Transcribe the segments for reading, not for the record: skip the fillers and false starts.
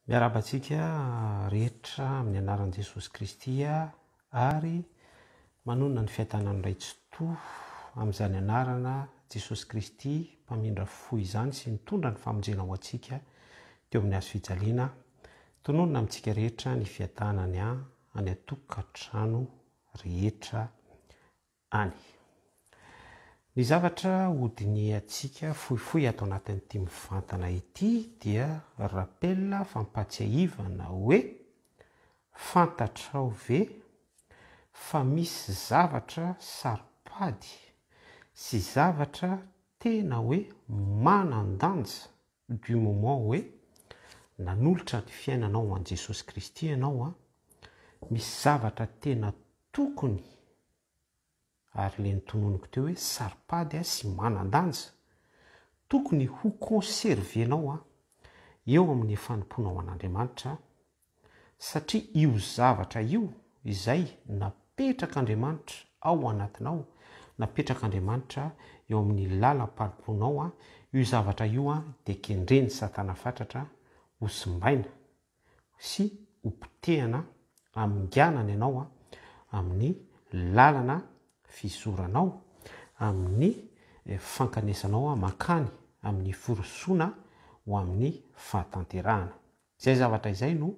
Miarahaba antsika rehetra amin'ny anaran'i Jesosy Kristy ary manonona ny fiadanan'ny Ray Tsitoha amin'izany anarana Jesosy Kristy mpamindra fo izany sy nitondra ny famonjena ho antsika teo amin'ny hazo fijaliana. Tononina amintsika rehetra ny fiadanany any an-tokantrano rehetra any. Ny zavatra hodinihantsika fohifohy ato anatin'ity mivantana ity dia rappel fampahatsiahivana hoe fantatrao ve fa misy zavatra saropady sy zavatra tena hoe manan-danja du moment hoe nanolotra ny fiainanao ho an'i Jesosy Kristy ianao an, misy zavatra tena tokony ary le notononiko teo hoe saropady sy manan-danja, tokony ho conserver-nao eo amin'ny fanompoanao an'Andriamanitra Satria io zavatra io izay napetrak'Andriamanitra ao anatinao, napetrak'Andriamanitra eo amin'ny lalam-panompoanao, io zavatra io dia kendren'i Satana fatratra ho simbaina sy ho potehana haminganana ianao amin'ny lalana fizoranao, amin'ny fankanesanao mankany amin'ny firosoana ho amin'ny fahatanterahana. Izay zavatra izay no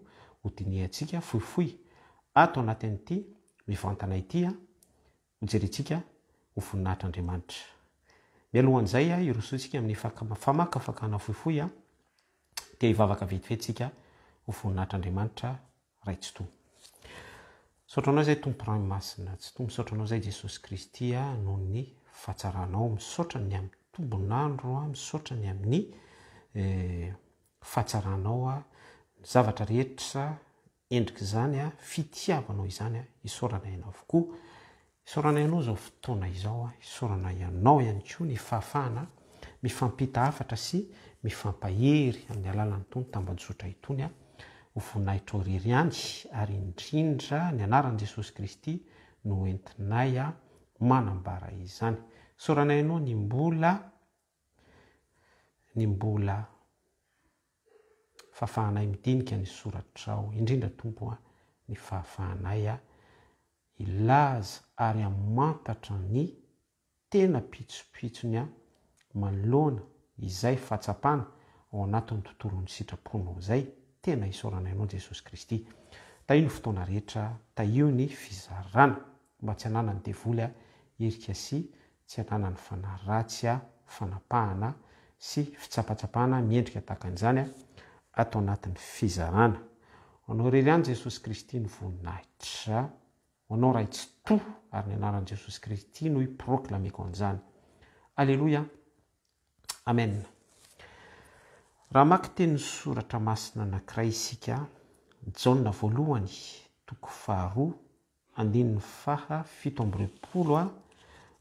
ho dinihantsika fohifohy ato anatin'ity mivantana ity, ho jerentsika ho voninahitr'Andriamanitra. Mialohan'izay hirosoantsika amin'ny famakafakana fohifohy dia hivavaka vetivety isika ho voninahitr'Andriamanitra Ray Tsitoha. Misaotra Anao izay Tompo Ray Masina Tsitoha, misaotra Anao izay Jesosy Kristy noho ny fahatsaranao, misaotra ny amin'ny tombon'andro, misaotra ny amin'ny fahatsaranao ny zavatra rehetra endrik'izany fitiavanao izany isaorana ianao avokoa. Isaorana ianao izao fotoana izao, isaorana ianao ihany koa ny fahafahana mifampita hafatra sy mifampahery amin'ny alalan'itony tambajotra itony ho voninahitrao irery ihany ary indrindra ny anaran'i Jesosy Kristy no entinay manambara izany. Isaorana ianao ny mbola ny mbola fahafahanay midinika ny soratrao, indrindra Tompo a, ny fahafahanay hilaza ary hamantatra ny tena pitsopitsony manoloana izay fahatsapana ao anatin'ny tontolon'ny sitraponao izay, tena isaoranay Anao Jesosy Kristy. Tahio ny fotoana rehetra, tahio ny fizarana mba tsy hananan'ny devoly hirika sy tsy hananany fanahy ratsy fanapahana sy fitsapatsapana miendrika tahaka an'izany ato anatin'ny fizarana. Ho Anao irery ihany Jesosy Kristy ny voninahitra. Ho Anao Ray Tsitoha ary ny anaran'i Jesosy Kristy no hi-proclameko an'izany. Aleloia. Amen. Raha maka tenin'ny soratra masina anankiray isika, Jaona voalohany toko faharoa Andininy faha 27 a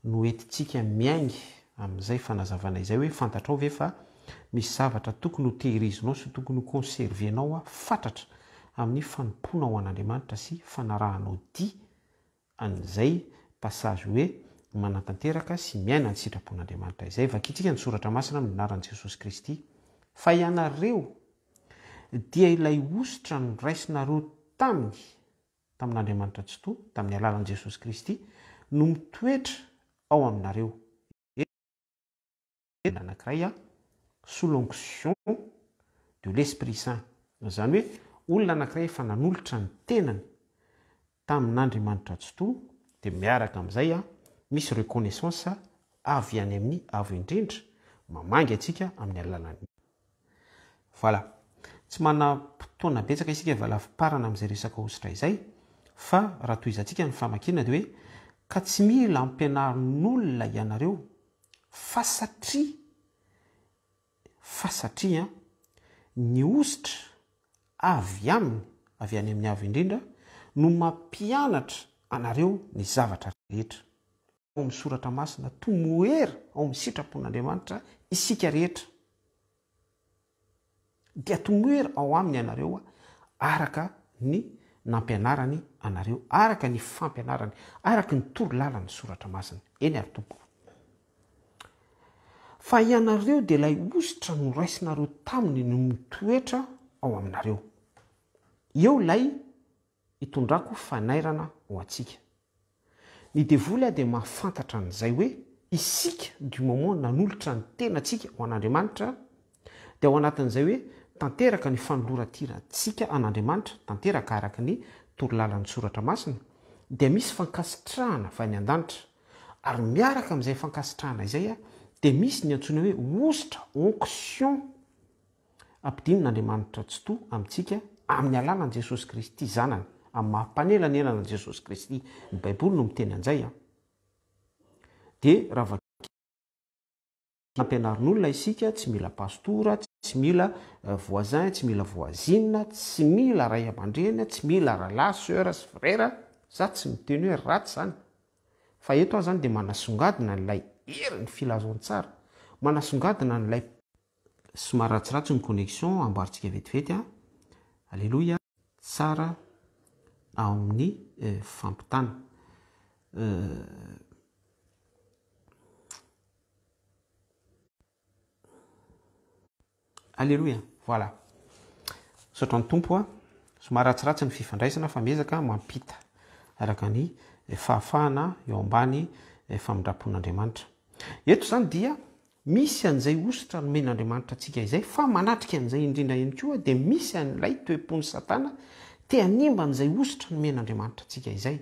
no entintsika miainga amin'izay fanazavana izay hoe fantatrao ve fa misy zavatra tokony ho tehirizinao sy tokony ho conserver-nao fatratra amin'ny fanompoanao an'Andriamanitra sy fanarahanao dia an'izay passage hoe manatanteraka sy miaina ny sitrapon'Andriamanitra izay. Vakintsika ny soratra masina amin'ny anaran'i Jesosy Kristy fa ianareo dia ilay hosotra noraisinareo taminy tamin'Andriamanitra Tsitoha, tamin'ny alalan'i Jesosy Kristy, no mitoetra ao aminareo. Olona anankiray sous l'onction de l'Esprit Saint. Izany hoe olona anankiray efa nanolotra ny tenany tamin'Andriamanitra Tsitoha, dia miaraka amin'izay misy reconnaissance avy any amin'ny Avo Indrindra, mamangy antsika amin'ny alalan'ny. Voilà. Tsy manam-potoana betsaka isika valaviparana amin'izay resaka hosotra izay fa raha tohizantsika ny famakiana dia hoe ka tsy mila ampianarin'olona ianareo fa satria fa satria ny hosotra avy aminy, avy any amin'ny Avo Indrindra, no mampianatra anareo ny zavatra rehetra. Ao amin'ny Soratra Masina, tomoera ao amin'ny sitrapon'Andriamanitra isika rehetra. Dia tomoera ao aminy ianareo araka ny nampianarany anareo, araka ny fampianarany, araka ny torolalan'ny Soratra Masina. Eny ary Tompoko. Fa ianareo dia ilay hosotra noraisinareo taminy no mitoetra ao aminareo. Eo ilay itondrako fanairana ho antsika. Ny devoly dia mahafantatra an'izay hoe isika du moment nanolotra ny tenantsika ho an'Andriamanitra dia ao anatin'izay hoe tanteraka ny fanoloran-tirantsika an'Andriamanitra, tanteraka araka ny torolalan'ny Soratra Masina, dia misy fankasitrahana avy any an-danitra. Ary miaraka amin'izay fankasitrahana izay dia misy ny antsoina hoe hosotra, onction, Ampidinin'Andriamanitra Tsitoha amintsika amin'ny alalan'i Jesosy Kristy Zanany, amin'ny maha mpanelanelana an'i Jesosy Kristy. Ny Baiboly no miteny an'izay an. Dia raha vakiana ampianarin'olona isika, tsy mila pastora, tsy mila voisin, tsy mila voisine, tsy mila ray aman-dreny, tsy mila rahalahy, soeur sy frère, za tsy miteny hoe ratsy izany. Fa eto aho izany dia manasongadina an'ilay herin'ny filazantsara, manasongadina an'ilay Somary ratsiratsy ny connexion, amboarintsika vetivety a. Aleloia. Tsara ao amin'ny fampitana. Aleloia. Voilà. Misaotra ny Tompo a. Somary ratsiratsy ny fifandraisana fa miezaka mampita araka ny fahafahana eo ambany famindram-pon'Andriamanitra. Eto izany dia Misy an'izay hosotra nomen'Andriamanitra antsika izay, fa manatrika an'izay indrindra ihany koa dia misy an'ilay toe-pon'i Satana te hanimba an'izay hosotra nomen'Andriamanitra antsika izay.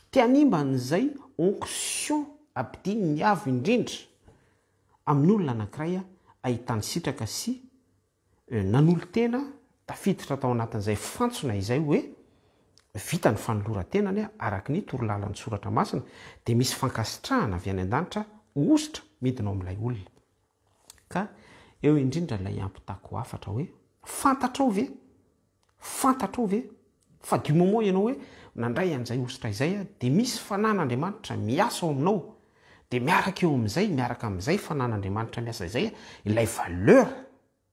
Te hanimba an'izay onction ampidininy avo indrindra amin'ny olona anankiray ahitany sitraka sy Nanolo-tena tafiditra tao anatin'izay fantsona izay hoe vita ny fanoloran-tenany araka ny torolalan'ny Soratra Masina, dia misy fankasitrahana avy any an-danitra hosotra midina ao amin'ilay olona. Ka eo indrindra ilay ampitako hafatra hoe, fantatrao ve? Fantatrao ve fa du moment ianao hoe nandray an'izay hosotra izay dia misy fanan'Andriamanitra miasa ao aminao, dia miaraka eo amin'izay, miaraka amin'izay fanan'Andriamanitra miasa izay ilay valeur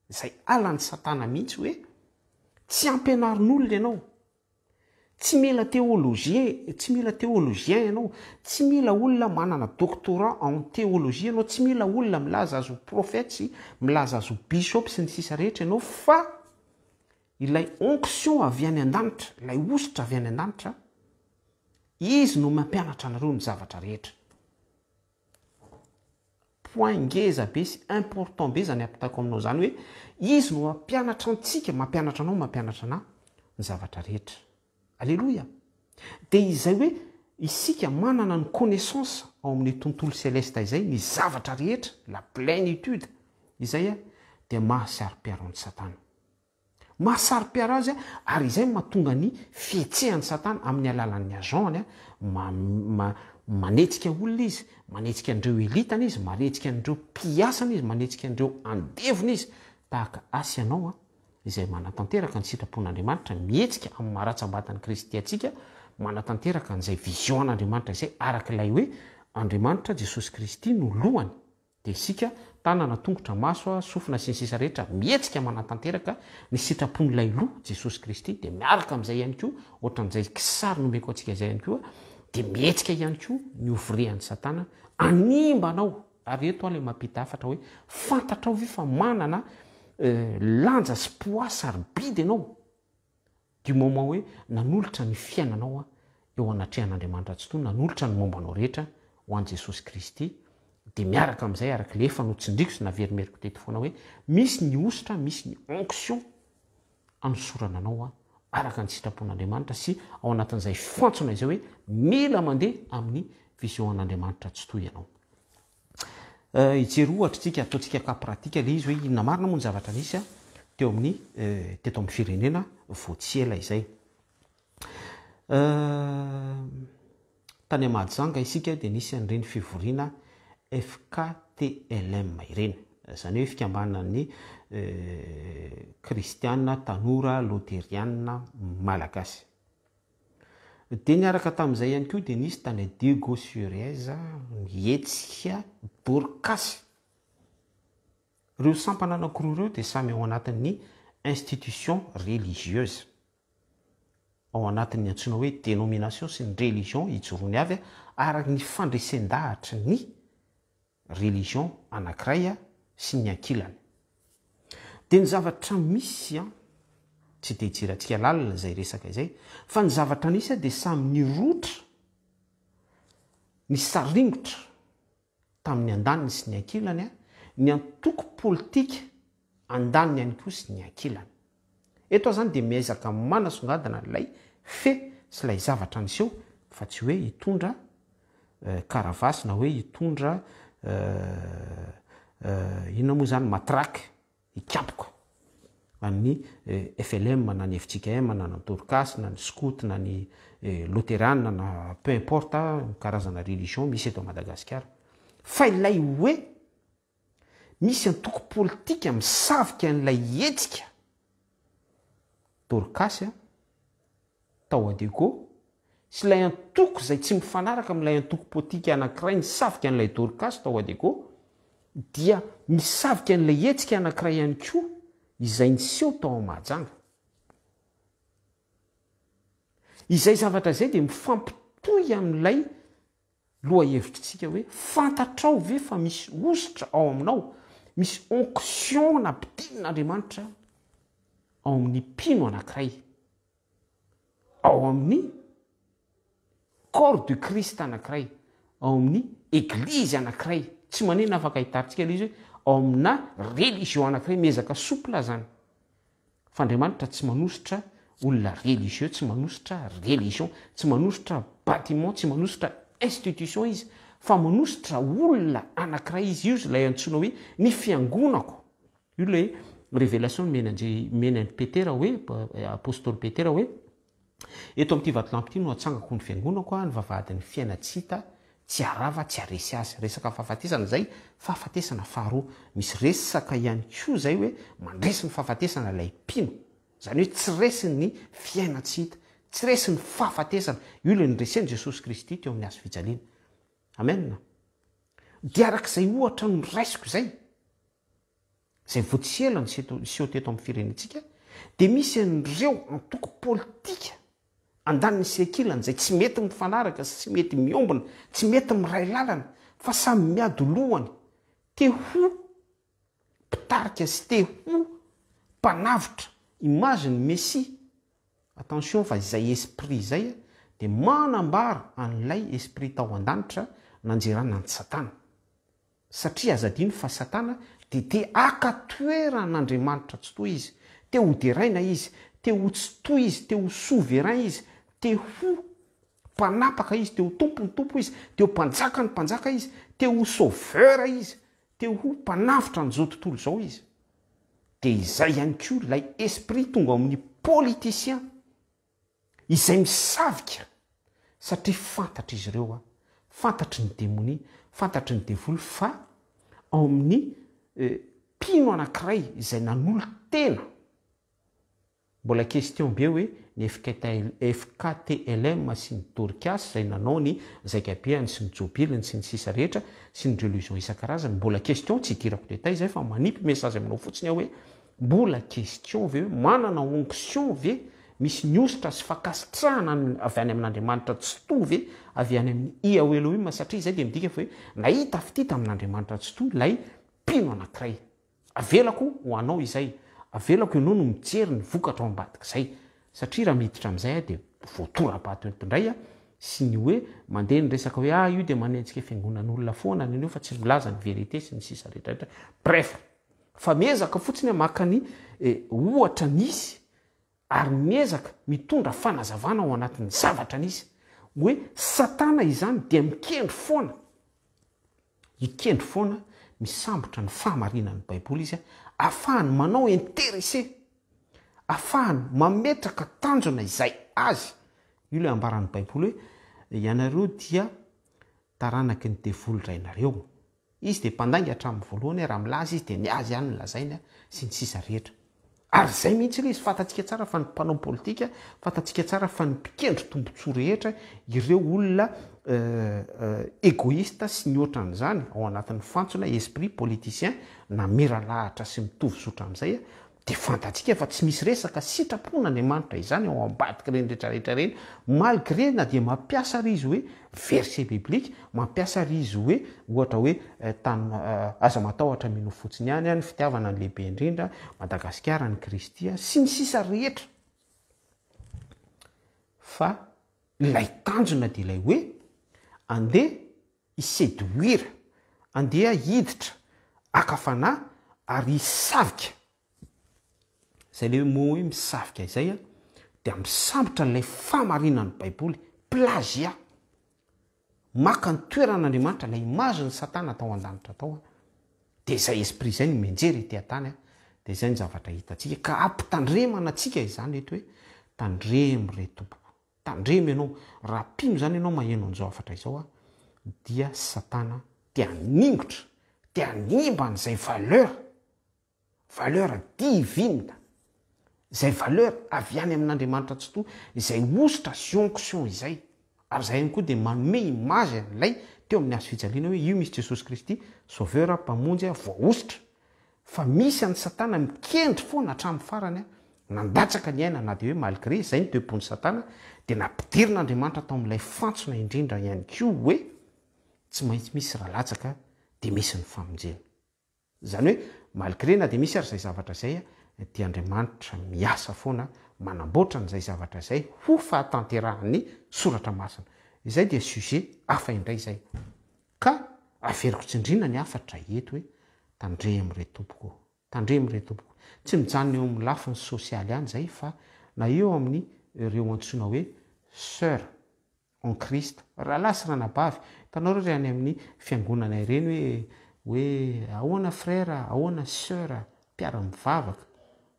izay halan'i Satana mihitsy hoe tsy ampianarin'olona ianao, tsy mila théologien, tsy mila théologien ianao, tsy mila olona manana doctorat en théologie ianao, tsy mila olona milaza azy ho prophète sy milaza azy ho bishop sy ny sisa rehetra ianao fa Ilay onction avy any an-danitra, ilay hosotra avy any an-danitra, Izy no mampianatra anareo ny zavatra rehetra. Point ngeza be sy important be izany ampitaiko aminao izany hoe Izy no mampianatra antsika, mampianatra anao, mampianatra anà ny zavatra rehetra. Aleloia! Dia izay hoe isika manana ny connaissance ao amin'ny tontolo celeste izay, ny zavatra rehetra, la plénitude, izay dia mahasaro-piaro an'i Satana. Mahasaro-piaro azy ary izay no mahatonga ny fihetsehan'i Satana amin'ny alalan'ny agent-ny, manetsika olona izy, manetsika an'ireo elite-ny izy, manetsika an'ireo mpiasany izy, manetsika an'ireo andevony izy, tahaka ahy sy anao izay manatanteraka ny sitrapon'Andriamanitra, mihetsika amin'ny maha ratsambatan'i Kristy antsika, manatanteraka an'izay vision an'Andriamanitra izay araka ilay hoe Andriamanitra Jesosy Kristy no lohany. Dia isika, tanana, tongotra, maso, sofina, sy ny sisa rehetra, mihetsika manatanteraka ny sitrapon'ilay Loha, Jesosy Kristy, dia miaraka amin'izay ihany koa, ohatran'izay kisary nomeko antsika izay ihany koa, dia mihetsika ihany koa ny ouvrier-n'i Satana hanimba anao. Ary eto aho ilay mampita hafatra hoe, fantatrao ve fa manana lanja sy poids sarobidy ianao? Du moment hoe nanolotra ny fiainanao eo anatrehan'Andriamanitra Tsitoha, nanolotra ny momba anao rehetra ho an'i Jesosy Kristy, dia miaraka amin'izay araka ilay efa notsindriko sy naverimeriko teto foana hoe misy ny hosotra, misy ny onction anosorana anao araka ny sitrapon'Andriamanitra sy ao anatin'izay fantsona izay hoe mila mandeha amin'ny vision an'Andriamanitra Tsitoha ianao. Hijery ohatra isika, ataontsika cas pratique ilay izy hoe inona marina moa ny zavatra nisy teo amin'ny teto amin'ny firenena vao tsy ela izay. Tany Mahajanga isika dia nisy an'ireny fivoriana FKTLM ireny, izany hoe fikambanan'ny kristiana tanora loteriana malagasy. Dia niaraka tamin'izay ihany koa dia nisy tany Diego Suarez ny hetsika Dorcas. Ireo sampana anankiroa ireo dia samy ao anatin'ny institution religieuse. Ao anatin'ny antsoina hoe dénomination sy ny religion ijoroany avy araka ny fandresen-dahatry ny religion anankiray sy ny ankilany. Dia ny zavatra misy an. Tsy dia hidirantsika lalina izay resaka izay, fa ny zavatra nisy dia samy nirotra, nisaringotra tamin'ny andaniny sy ny ankilany ny antoko politika andaniny ihany koa sy ny ankilany. Eto aho izany dia miezaka manasongadina an'ilay fe sy ilay zavatra niseho fa tsy hoe hitondra karavasy na hoe hitondra inona moa izany matraque hikapoka an'ny FLM na ny fjkm na ny Dorcas na ny Scout na ny Loterana na peu importe ny karazana religion misy eto Madagasikara. Fa ilay hoe misy antoko politika misavika an'ilay hetsika Dorcas tao Adego sy ilay antoko izay tsy mifanaraka amin'ilay antoko potika anankiray nisavika an'ilay Dorcas tao Adego dia misavika an'ilay hetsika anankiray ihany koa izay niseho tao Mahajanga. Izay zavatra izay dia mifampitohy amin'ilay lohahevitritsika hoe fantatrao ve fa misy hosotra ao aminao, misy onction nampidinin'Andriamanitra ao amin'ny mpino anankiray. ao amin'ny corps du Christ anankiray, ao amin'ny eglizy anankiray, tsy maninona afaka hitaritsika ilay izy hoe ao amina religion anankiray, miezaka souple zany. Fa Andriamanitra tsy manosotra olona religieux, tsy manosotra religion, tsy manosotra bâtiment, tsy manosotra institution izy, fa manosotra olona anankiray izy, io ilay antsoina hoe ny fiangonako. Io ilay révélation nomeny an'i nomeny an'i Petera hoe, apostoly Petera hoe, eto amin'ity vatolampy ity no hatsangako ny fiangonako, ny vavahadin'ny fiaina-tsy hita, tsy harava, tsy haresy azy. Resaka fahafatesana izay, fahafatesana faharoa. Misy resaka ihany koa izay hoe mandresy ny fahafatesana ilay mpino. Izany hoe tsy resin'ny fiaina-tsy hita, tsy resin'ny fahafatesana. Io ilay noresen'i Jesosy Kristy teo amin'ny hazo fijaliana. Amen. Dia araka izay ohatra noraisiko izay, izay vao tsy ela niseho teto amin'ny firenentsika, dia misy an'ireo antoko politika andaniny sy ankilany izay tsy mety mifanaraka sy tsy mety miombona, tsy mety miray lalana, fa samy miady lohany, te ho mpitarika sy te ho mpanavotra, image ny Messie. Attention fa izay esprit izay dia manambara an'ilay esprit tao an-danitra nanjerana an'i Satana. Satria aza adino fa Satana dia te haka toeran'Andriamanitra Tsitoha izy, te ho deraina izy, te ho tsitoha izy, te ho souverain izy, te ho mpanapaka izy, te ho tompon'ny tompo izy, te ho mpanjakan'ny mpanjaka izy, te ho sauveur izy, te ho mpanavotra an'izao tontolo izao izy. Dia izay ihany koa ilay esprit tonga ao amin'ny politicien izay misavika satria fantatr'izy ireo, fantatry ny demonia, fantatry ny devoly fa ao amin'ny mpino anankiray izay nanolo-tena Mbola question be hoe ny FKTLM sy ny Dorcas izay nanao ny zaikabeany sy ny jobiliny sy ny sisa rehetra sy ny religion isan-karazany mbola question tsy idirako détail izay fa manipy message aminao fotsiny aho hoe mbola question ve hoe manana onction ve misy ny hosotra sy fankasitrahana avy any amin'Andriamanitra Tsitoha ve avy any amin'ny Iahweh Elohim satria izay dia midika fa hoe nahita fitia tamin'Andriamanitra Tsitoha ilay mpino anankiray. Avelako ho anao izay, avelako ianao no mijery ny vokatra ao ambadik'izay, satria raha miditra amin'izay aho dia voatora-bato eto indray aho, sy ny hoe mandeha ny resaka hoe ah io dia manenjika fiangonan'olona foana ny an'io fa tsy milaza ny vérité sy ny sisa rehetra rehetra, bref, fa miezaka fotsiny aho maka ny ohatra nisy ary miezaka mitondra fanazavana ao anatin'ny zavatra nisy, hoe satana izany dia mikendry foana, hikendry foana misambotra ny fahamarinan'ny Baiboly izy afahany manao interesse, afahany mametraka tanjona izay azy, io ilay ambaran'ny Baiboly hoe ianareo dia taranaky ny devoly rainareo. Izy dia mpandainga hatramin'ny voalohany, raha milaza izy dia ny azy ihany no lazainy sy ny sisa rehetra. Ary izay mihitsy ilay izy, fantatsika tsara fa ny mpanao politika, fantatsika tsara fa ny mpikendry tombontsoa rehetra, ireo olona egoïste sy ny ohatran'izany ao anatin'ny fantsona esprit politicien na mira lahatra sy mitovy zotra amin'izay. Dia fantatsika fa tsy misy resaka sitrapon'Andriamanitra izany ao ambadik'ireny retraretra ireny, malgré na dia mampiasa ary izy hoe verset biblique, mampiasa ary izy hoe ohatra hoe tany aza matahotra minoa fotsiny ihany, ny fitiavana no lehibe indrindra, Madagasikara an'i Kristy, sy ny sisa rehetra. Fa ilay tanjona dia ilay hoe andeha hi-seduire, andeha hiditra haka fanahy ary hisavika, izay ilay mot hoe misavika izay dia misambotra an'ilay fahamarinan'ny baiboly, plagiat, maka ny toeran'Andriamanitra, ilay image-n'i Satana tao an-danitra tao, dia izay esprit izay no mianjera ety an-tany, dia izay ny zavatra hitantsika, ka ampitandremana antsika izany eto hoe tandremo re tompoko. Tandremo ianao, raha mpino izany ianao maheno an'izao hafatra izao a, dia satana te haningotra, te hanimba an'izay valeur, valeur divine, izay valeur avy any amin'Andriamanitra Tsitoha, izay hosotra sy onction izay. Ary izay ihany koa dia manome image an'ilay teo amin'ny hazo fijaliana hoe io misy Jesosy Kristy, Sauveur, Mpamonjy, voahosotra. Fa misy an'i satana mikendry foana hatramin'ny farany nandatsaka ny aina na dia hoe malgré izay ny toe-pon'i satana dia nampidirin'Andriamanitra tao amin'ilay fantsona indrindra ihany koa hoe tsy maintsy misy raha latsaka dia misy ny famonjena. Izany hoe malgré na dia misy ary izay zavatra izay dia Andriamanitra miasa foana manamboatra an'izay zavatra izay ho fahatanterahan'ny soratra masina. Izay dia sujet hafa indray izay. Ka averiko tsindriana ny hafatra eto hoe tandremo re tompoko ô! Tandremo re tompoko. Tsy mijanona eo amin'ny lafiny sosialy ihany izay fa na eo amin'ny ireo antsoina hoe soeur en Christ, rahalahy sy ranabavy, hitanao re any amin'ny fiangonana ireny hoe hoe ahoana frère, ahoana soeur, mpiara-mivavaka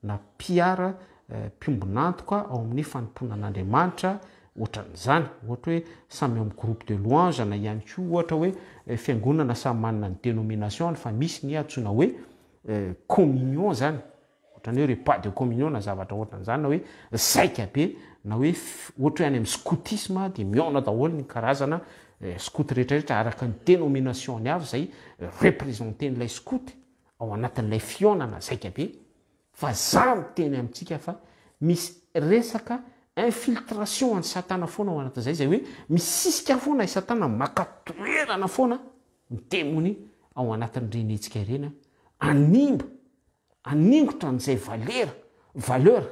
na mpiara mpiombon'antoka ao amin'ny fanompoana an'Andriamanitra, ohatran'izany, ohatra hoe samy ao amin'ny groupe de louange na ihany koa ohatra hoe fiangonana samy manana ny dénomination-ny fa misy ny antsoina hoe communion zany, ohatran'ny hoe repas de communion na zavatra ohatran'izany na hoe zaika be na hoe ohatra hoe any amin'ny scoutisme dia mihaona daholo ny karazana scout rehetrarehetra araka ny dénomination-ny avy izay representer-n'ilay scout ao anatin'ilay fihaonana zaika be fa za miteny amintsika fa misy resaka infiltration an'i satana foana ao anatin'izay, izay hoe misisika foana i satana maka toerana foana ny demony ao anatin'ireny hetsika ireny hanimba, haningotra an'izay valera, valeur,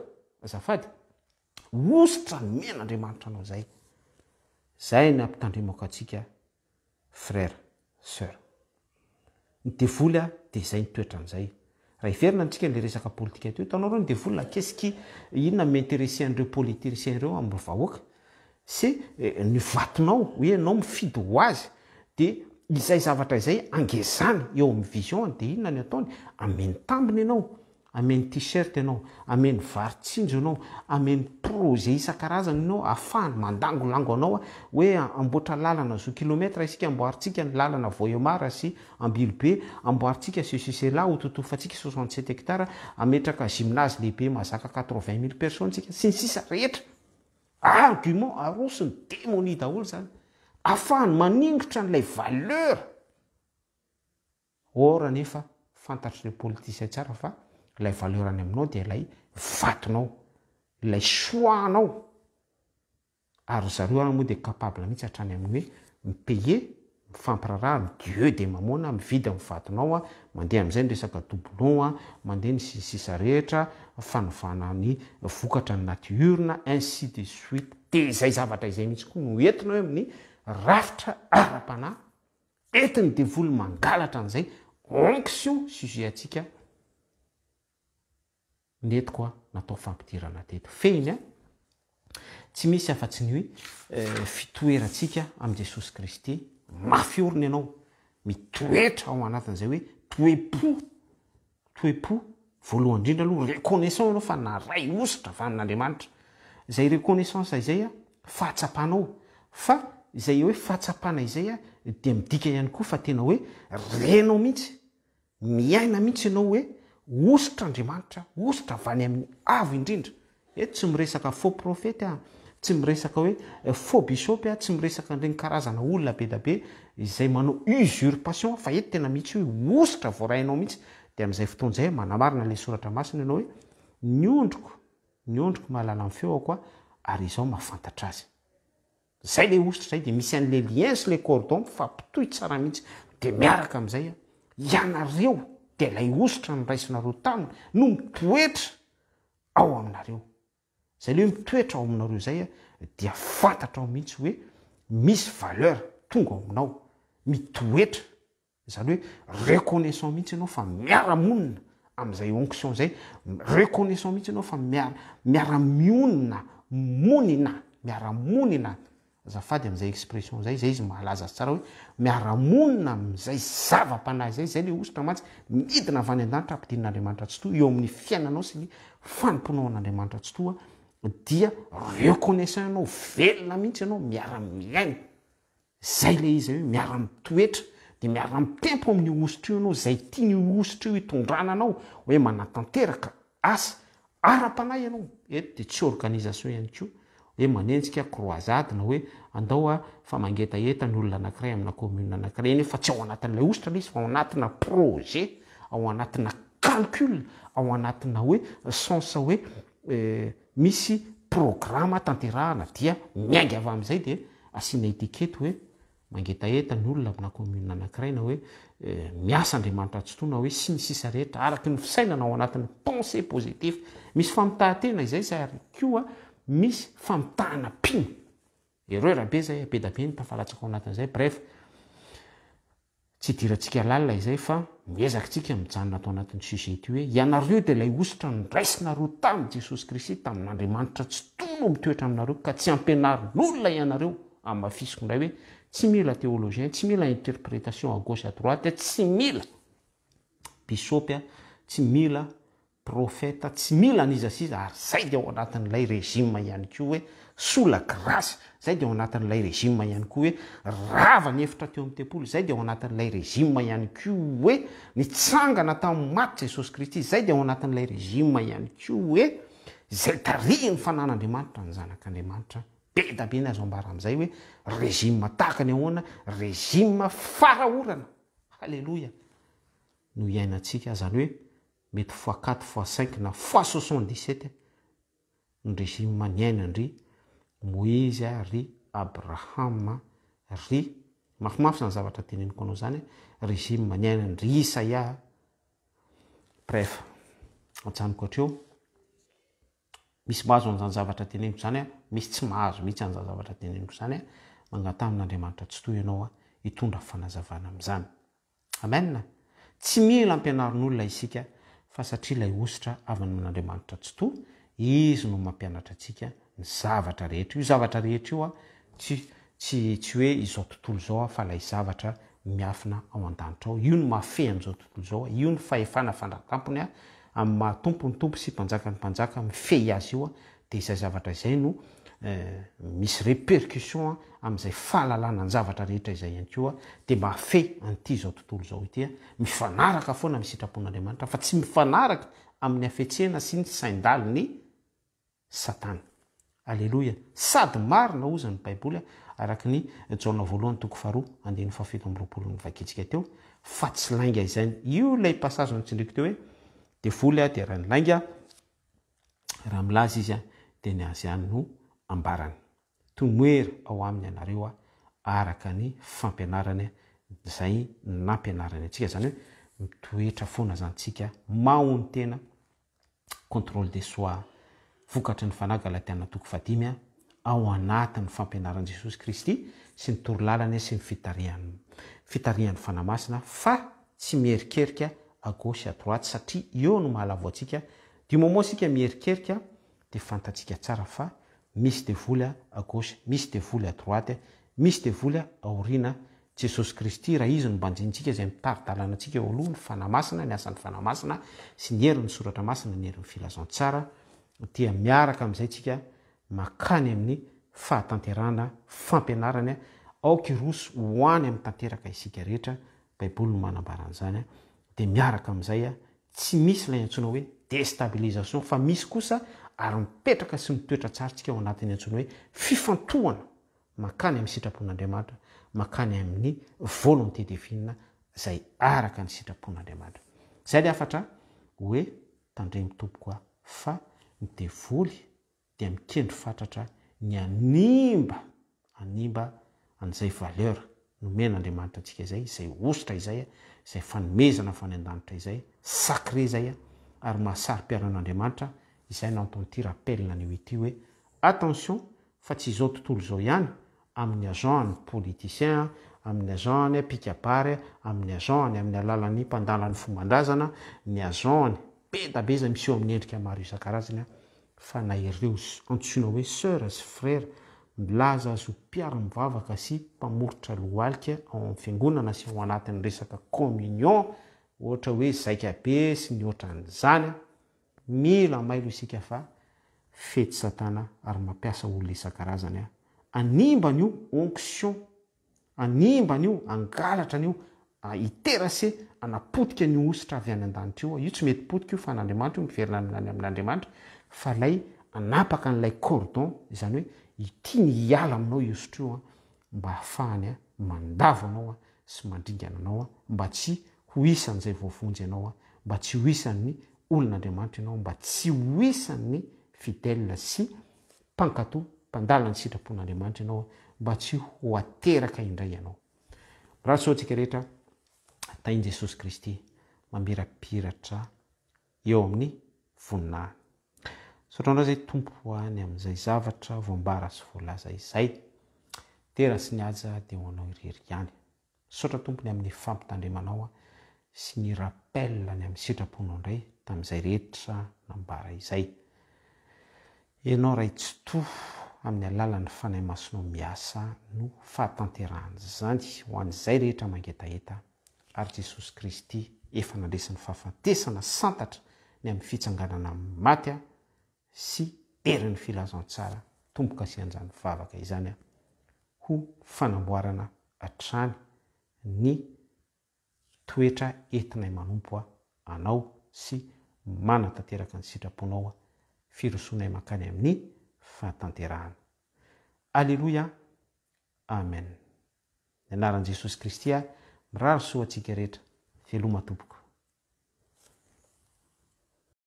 azafady, hosotra nomen'Andriamanitra anao izay. Izay ny ampitandremako antsika frère, soeur. Ny devoly a dia izay ny toetran'izay. Raha hiverina amintsika ilay resaka politika teo, hitanao ireo ny devoly na qu'est-ce qui, inona no mi-interesser an'ireo politiciens ireo amin'ny vahoaka? C'est ny vatonao, hoe ianao mifidy ho azy, dia izay zavatra izay angezany eo amin'ny vision-ny, dia inona ny ataony? Ameny tambiny ianao, Ameny t-shirt ianao, ameny vary tsinjo ianao, ameny projet isan-karazany ianao ahafahany mandangolango anao hoe amboatra lalana zo kilomètre isika, amboarintsika ny lalana Vohemar sy Ambilobe, amboarintsika ceci cela, hototofantsika 67 hectares, ametraka gymnase lehibe mahazaka 80 mille personnes isika, sy ny sisa rehetra. Argument aroson'ny demonia daholo izany. Ahafahany maningotra an'ilay valeur. Or anefa fantatr'ireo politiciens tsara fa ilay valeur any aminao dia ilay vatonao, ilay choix-nao, ary ry zareo ary moa dia capable mihitsy hatrany amin'ny hoe mi-payer, mifampiraharaha amin'ny dieu de mamoana, mividy amin'ny vatonao, mandeha amin'izay ny resaka doublon, mandeha ny sy ny sisa rehetra, fanovana ny vokatra any anaty urne, ainsi de suite. Dia izay zavatra izay mihitsy koa no entina eo amin'ny rafitra ara-panahy Entin'ny devoly mangalatra an'izay onction sujet antsika nentiko a natao fampidirana teto. Fehiny a, tsy misy afa-tsy ny hoe fitoerantsika amin'i Jesosy Kristy, mafy orina ianao, mitoetra ao anatin'izay hoe toe-po Toe-po, voalohany indrindra aloha reconnaissant ianao fa naray hosotra avy amin'Andriamanitra. Izay reconnaissance izay fahatsapanao fa izay hoe fahatsapana izay dia midika ihany koa fa tena hoe renao mihitsy, miaina mihitsy ianao hoe hosotr'Andriamanitra, hosotra avy any amin'ny avo indrindra. Eto tsy miresaka faux prophète aho, tsy miresaka hoe faux bishop aho, tsy miresaka an'ireny karazana olona be da be izay manao usurpation fa eto tena mihitsy hoe hosotra voarainao mihitsy dia amin'izay fotoana izay manamarina ilay soratra masina ianao hoe. Ny ondriko, ny ondriko mahalala ny feoko ary Izaho mahafantatra azy. Zay le hosotra zay de misy an'le lien sy le cordon mifampitohy tsara mihitsy de miaraka amizay a, ianareo de lay hosotra noraisinareo taminy no mitoetra ao aminareo. Zay le hoe mitoetra ao aminareo zay a dia fantatrao mihitsy hoe misy valeur tonga ao aminao, mitoetra. Izany hoe reconnaissant mihitsy ianao fa miara-monina amin'izay onction izay, reconnaissant mihitsy ianao fa miara miara-mionina, monina, miara-monina, azafady amin'izay expression izay, izay izy mahalaza azy tsara hoe miara-monina amin'izay zava-panahy izay, izay ilay hosotra mantsy midina avy any an-danitra ampidinin'Andriamanitra Tsitoha eo amin'ny fiainanao sy ny fanompoanao an'Andriamanitra Tsitoha dia reconnaissant ianao, velona mihitsy ianao, miara-miaina. Zay le izy hoe miara mitoetra de miara mitempo amin'io hosotra io ianao, zay tian'io hosotra io hitondrana anao hoe manatanteraka asa ara-panahy ianao, eto de tsy organisation ihany koa hoe manenjika croisade na hoe andao a fa mangetaheta ny olona anakiray amina commune anakiray nefa tsy ao anatin'ilay hosotra le izy fa ao anatina projet, ao anatina calcul, ao anatina hoe sens hoe misy programa tanterahana dia miainga avy amin'izay dia asiana étiquette hoe mangetaheta ny olona amina commune anankiray na hoe miasa Andriamanitra Tsitoha na hoe sy ny sisa rehetra araky ny fisainana ao anatin'ny pensée positif. Misy famitahan-tena izay sy ary koa misy famitahana mpino. Erreur be izay, be da be ny tafalatsaka ao anatin'izay, bref. Tsy idirantsika lalina izay fa miezaka tsika mijanona ato anatin'ny sujet ity hoe ianareo dia ilay hosotra noraisinareo tamin'i Jesosy Kristy tamin'Andriamanitra tsy toa no mitoetra aminareo ka tsy ampianarin'olona ianareo hamafisiko indray hoe tsy mila théologien tsy mila interprétation à gauche à droite tsy mila bisopy tsy mila Profeta tsy mila an'iza sy iza ary zay dia ao anatin'ilay régime ihany koa hoe sous la grâce, zay dia ao anatin'ilay régime ihany koa hoe rava ny efitra teo amin'ny tempoly, zay dia ao anatin'ilay régime ihany koa hoe nitsangana tamin'ny maty Jesosy Kristy, zay dia ao anatin'ilay régime ihany koa hoe izay tarihin'ny fanan'Andriamanitra ny zanak'Andriamanitra. Be da be ny azo ambara amin'izay hoe régime tahaka ny ahoana, régime farahorana, haleloia, no iainantsika, izany hoe mety fois quatre, fois cinq na fois 77 ny régime niainan-dry Moizy, ry Abrahama, ry, mafimafy izany zavatra teneniko anao izany, régime niainan-dry Isaia, bref, ajanoko hatreo, misy mahazo an'izany zavatra teneniko izany, misy tsy mahazo mihitsy an'izany zavatra teneniko izany, mangataha amin'Andriamanitra Tsitoha ianao hitondra fanazavana amin'izany. Amen! Tsy mila ampianarin'olona isika fa satria ilay hosotra avy amin'Andriamanitra Tsitoha, Izy no mampianatra antsika ny zavatra rehetra. Io zavatra rehetra io tsy tsy tsy hoe izao tontolo izao fa ilay zavatra miafina ao an-danitra ao. Io no mahafehy an'izao tontolo izao, io no fahefana fandra-tampony amin'ny maha Tompo ny Tompo sy Mpanjakan'ny mpanjaka mifehy azy io dia izay zavatra izay no misy répercussion amin'izay fahalalana ny zavatra rehetra izay ihany koa dia mahafehy an'ity izao tontolo izao ity mifanaraka foana amin'ny sitrapon'Andriamanitra fa tsy mifanaraka amin'ny hafetsena sy ny sain-dalin'i Satana. Aleloia! Sady marina hozy ny Baiboly araka ny Jaona voalohany toko faharoa andininy faha-27 novakintsika teo fa tsy lainga izay. Io ilay passage notsindriko teo hoe devoly dia rain'ny lainga Raha milaza izy dia ny azy ihany no ambarany. Tomoera ao aminy ianareo araka ny fampianarany izay nampianarany antsika. Izany hoe mitoetra foana izany tsika, mahonon-tena, contrôle de soi, vokatry ny fanahy Galatiana toko fahadimy, ao anatin'ny fampianaran'i Jesosy Kristy sy ny torolalany sy ny fitarihany fitarihan'ny Fanahy Masina fa tsy mierikerika à gauche à droite satria eo no mahalavo antsika du moment isika mierikerika dia fantatsika tsara fa misy devoly à gauche misy devoly à droite misy devoly aoriana Jesosy Kristy raha Izy no banjinintsika izay mitari-dalana antsika eo aloha ny Fanahy Masina ny asan'ny Fanahy Masina sy ny herin'ny Soratra Masina ny herin'ny Filazantsara dia miaraka amin'izay tsika makany amin'ny fahatanterahana fampianarany aoka hiroso ho any amin'ny tanteraka isika rehetra, baiboly no manambara an'izany, dia miaraka amin'izay tsy misy ilay antsoina hoe destabilisation fa misy kosa ary mipetraka sy mitoetra tsara tsika ao anatin'ny antsoina hoe fifantohana makany amin'ny sitrapon'Andriamanitra, makany amin'ny volonté divine izay araka ny sitrapon'Andriamanitra. Izay ilay hafatra hoe Tandremo tompoko a! Fa ny devoly dia mikendry fatratra ny hanimba, hanimba an'izay valeur nomen'Andriamanitra antsika izay, izay hosotra izay, izay fanomezana avy any an-danitra izay, sacré izay, ary mahasaro-piaro an'Andriamanitra, izay no anton'ity rappel anio ity hoe attention fa tsy izao tontolo izao ihany, amin'ny agent ny politicien, amin'ny agent ny mpikabary, amin'ny agent ny amin'ny alalan'ny mpandala ny fomban-drazana, ny agent ny be da be izay miseho amin'ny endrika maro isan-karazany fa na ireo antsoina hoe soeur sy frère milaza azy ho mpiara-mivavaka sy mpamoritra lohalika ao amin'ny fiangonana sy ao anatin'ny resaka communion ohatra hoe zaikabe sy ny ohatran'izany Mila mailo isika fa fety satana ary mampiasa olona isan-karazany hanimba an'io onction, hanimba an'io, hangalatra an'io, hi-terrasser, hanapotika an'io hosotra avy any an-danitra io. Io tsy mety potika io fa an'Andriamanitra io, miverina any amin'Andriamanitra, fa ilay hanapaka an'ilay cordon, izany hoe ity ny hiala aminao io hosotra io mba hahafahany mandavo anao sy mandringana anao mba tsy ho isan'izay voavonjy ianao, mba tsy ho isan'ny olon'Andriamanitra ianao, mba tsy ho isan'ny fidèle sy mpankatò, mpandala ny sitrapon'Andriamanitra ianao, mba tsy ho ateraka indray ianao. Mirary soa antsika rehetra, tahin'i Jesosy Kristy mamirapiratra eo amin'ny voninahiny. Misaotra anao izay Tompo ho any amin'izay zavatra voambara sy voalaza izay. Dera sy ny haja dia ho anao irery ihany. Misaotra Tompo ny amin'ny fampitandremanao sy ny rappel ny amin'ny sitraponao indray tamin'izay rehetra nambara izay. Ianao Ray Tsitoha amin'ny alalan'ny Fanahy Masinao miasa no fahatanterahan'izany ho an'izay rehetra mangetaheta ary Jesosy Kristy efa nandresy ny fahafatesana santatra ny amin'ny fitsanganana amin'ny maty sy herin'ny filazantsara tombo-kasihan'izany vavaka izany ho fanamboarana hatrany ny toetra entinay manompo Anao sy manatanteraka ny sitraponao firosoanay mankany amin'ny fahatanterahana. Aleloia! Amen. Ny anaran'i Jesosy Kristy aho mirary soa antsika rehetra. Veloma tompoko.